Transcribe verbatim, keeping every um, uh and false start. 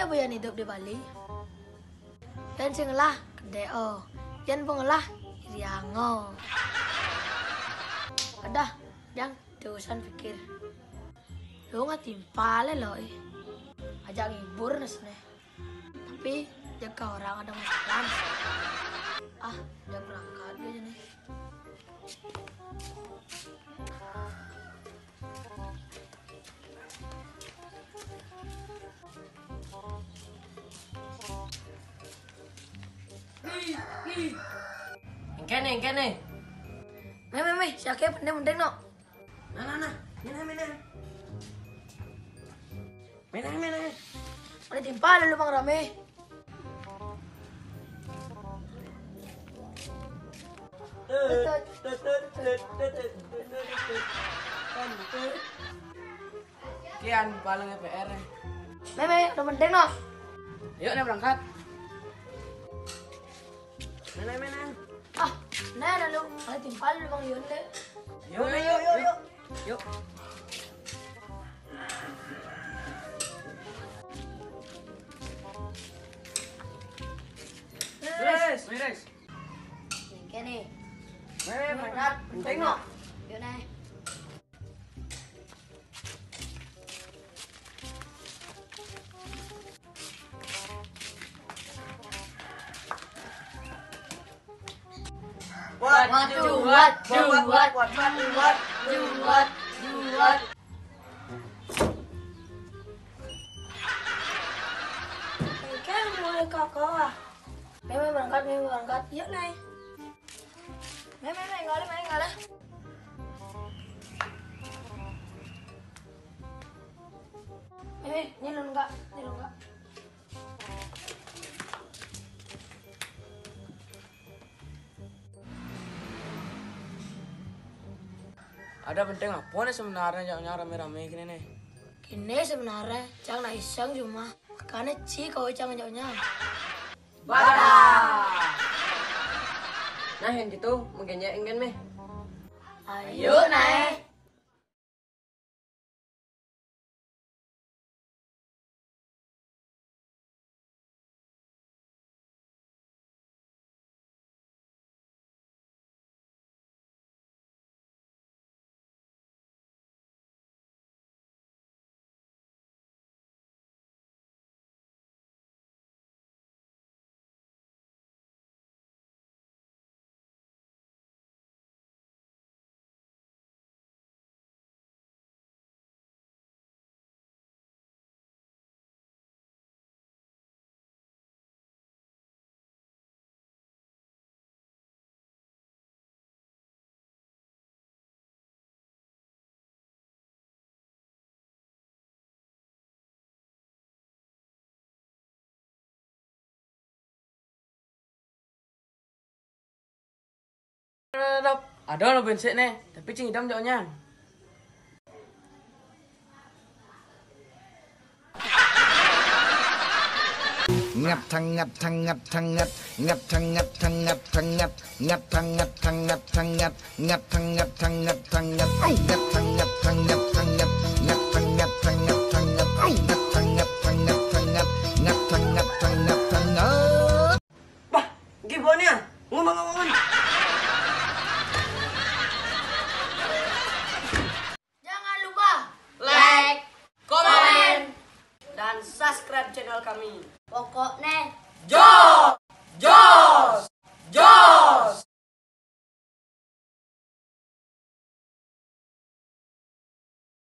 Apa yang hidup di Bali? Yang sing ngelah kedeo, yang pengelah riango. Adah, yang terusan pikir. Lu nggak timpal lo, eh. Ajak ngibur nes nih. Tapi jaga orang ada masalah. Ah, udah berangkat aja nih. Engke nih, engke nih. Meh, meh, meh, siake pendeng-pendeng no. Nah, nah, nah. Mina, mina. Mina, mina. Ada timpal lu Bang Rame. Kian paling P R. Meh, meh, udah penting no. Yuk, nih berangkat. Mana, mana? Ah, nah, nah, lu, ada timpal lu Bang Yon deh. Yuk, yuk, yuk, yuk. Yuk. Beres, beres. Oke nih. Meh, berangkat. Penting no. Yuk, nih. What, what, what, what, what, what, what, what, what, what. Kan mulai kakak. Meh, meh berangkat, meh, meh berangkat. Yuk, Nay. Meh, meh, meh, ngalih, meh, ngalih. Meh, meh, ini lu enggak, ini lu enggak. Ada penting apa nih sebenarnya jauhnya rame-rame gini nih? Gini sebenarnya, Cang nak iseng cuma. Makanya ci kau Cang jauhnya. Bah. Nah, yang gitu, mungkinnya ingin meh. Ayo, naik. Ada lo bensek nih, tapi cing idam jauhnya. Ngat tang ngat tang ngat tang ngat, ngat tang ngat tang ngat tang ngat, ngat tang ngat tang ngat tang ngat, ngat tang ngat tang ngat tang ngat, ngat tang ngat tang ngat tang ngat, ngat tang ngat tang ngat tang ngat, ngat tang ngat tang ngat tang ngat, ngat tang ngat tang ngat tang ngat. Bah, gimana? Ngomong-ngomong. Jangan lupa like, komen, dan subscribe channel kami. Pokoknya jos, jos, jos.